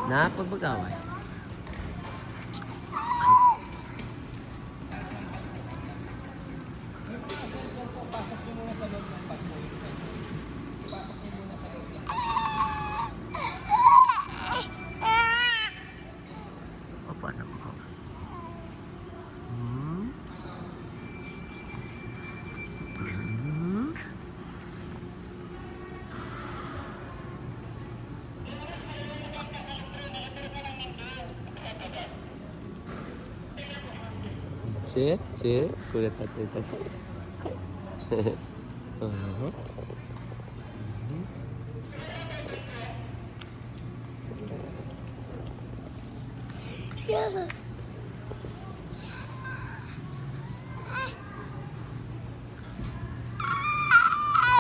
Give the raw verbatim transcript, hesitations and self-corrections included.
Na, pag mag-away. Papa na ko. Hmm? Hmm? Che, che, kulit tatay, tatay. Aha. Mhm.